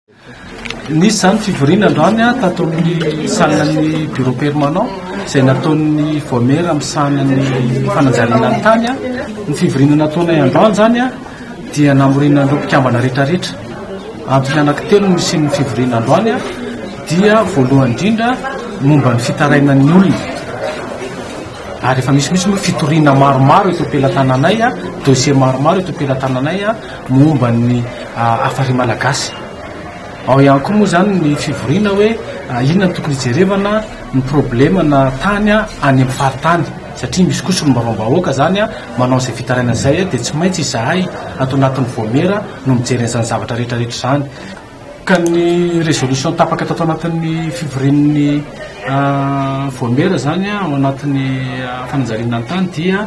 Nisy izany fivoriana androany tato amin'ny salle-n'ny bureau permanent izay nataon'ny vaomiera misahana ny fanajariana ny tany. Ny fivoriana nataonay androany izany dia namoriana an'ireo mpikambana rehetrarehetra. Antony anankitelo no nisian'ny fivoriana androany dia voalohany indrindra momba ny fitarainan'ny olona. Ary efa misimisy moa fitoriana maromaro eto am-pelatananay, dossier maromaro eto am-pelatananay momba ny Hafari Malagasy. Ao ihany koa moa izany ny fivoriana hoe inona no tokony hijerevana ny problema-na tany any amin'ny faritany satria misy koa solombavambahoaka izany manao izay fitarainana izay dia tsy maintsy izahay ato anatin'ny vaomiera no mijery an'izany zavatra rehetra rehetra izany. Ka ny résolution tapaka tato anatin'ny fivorian'ny vaomiera izany ao anatin'ny fanajariana ny tany dia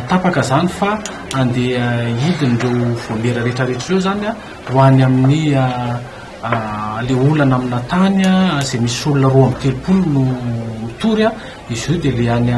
tapaka izany fa andeha hidina ireo vaomiera rehetra rehetra ireo izany ho any amin'ny le olana amina tany izay misy olona 32 no mitory, izy io dia le any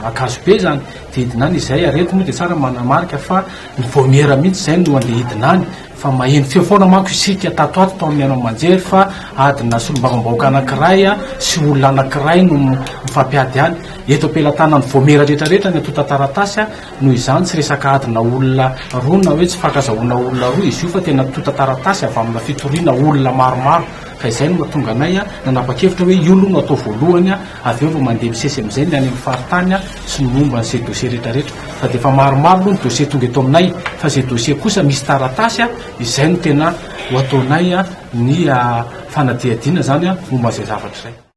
Ankazobe izany dia hidina any izay ary eto moa dia tsara manamarika fa ny vaomiera mihitsy izay no andeha hidina any. Fa maheno feo foana manko isika tato ato tao amin'ny haino aman-jery fa adina solombavambahoaka anankiray sy olona anankiray no mifampiady any. Eto am-pelatanan'ny vaomiera rehetrarehetra ny antontan-taratasy, noho izany tsy resaka adina olona roa na hoe tsy fankazahoana olona roa izy io fa tena antontan-taratasy avy amina fitoriana olona maromaro. Ka izay no nahatonga anay nanapa-kevitra hoe io aloha no atao voalohany avy eo vao mandeha misesy amin'izay ny any amin'ny faritany sy ny momba an'izay dossier rehetrarehetra. Fa dia efa maromaro aloha ny dossier tonga eto aminay fa izay dossier kosa misy taratasy izay no tena ho ataonay ny fanadihadiana izany momba an'izay zavatra izay.